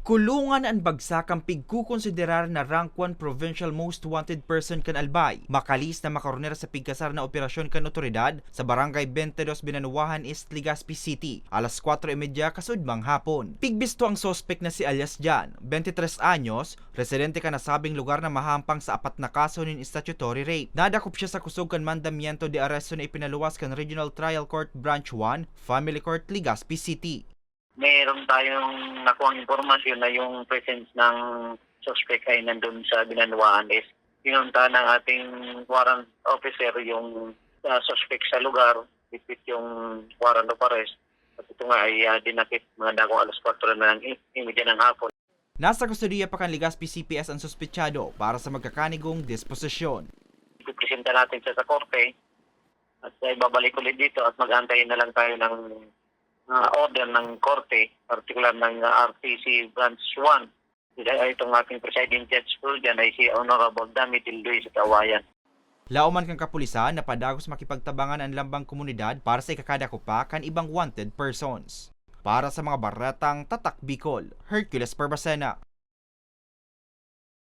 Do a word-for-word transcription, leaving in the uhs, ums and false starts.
Kulungan an bagsak kan pigkokonsiderar na rank one provincial most wanted person kan Albay, makalis na makaorner sa pigkasar na operasyon kan otoridad sa Barangay twenty-dos Binanuahan East, Legazpi City, alas kwatro y medya kasudmang hapon. Pigbisto ang suspek na si alias Jan, twenty-tres anyos, residente kan nasabing lugar na mahahampang sa apat na kaso nin statutory rape. Nadakop siya sa kusog kan mandamiento de aresto na ipinaluwas kan Regional Trial Court Branch one, Family Court, Legazpi City. Meron tayong nakuhang impormasyon na yung presence ng suspect ay nandun sa Binanuahan East. Pinunta ng ating warrant officer yung, ah, suspect sa lugar, bitbit yung warrant of arrest. At ito nga ay, ah, dinakip mga dakong alas kwatro na ng i-, imedya ng hapon. Nasa kustodiya pa kan Legazpi C P S ang suspetsado para sa magkakanigong disposisyon. Ipipresenta natin siya sa korte at, ah, ibabalik ulit dito at mag-antay na lang tayo ng, ah, order ng korte, partikular ng, ah, R T C Branch one. Itong ating presiding judge po dyan ay si Honorable Dami Tildoy sa Kawayan. Laoman kan kapulisan na padagos makipagtabangan an lambang komunidad para sa ikakadakop pa kan ibang wanted persons. Para sa mga baretang Tatak Bicol, Hercules Barbacena.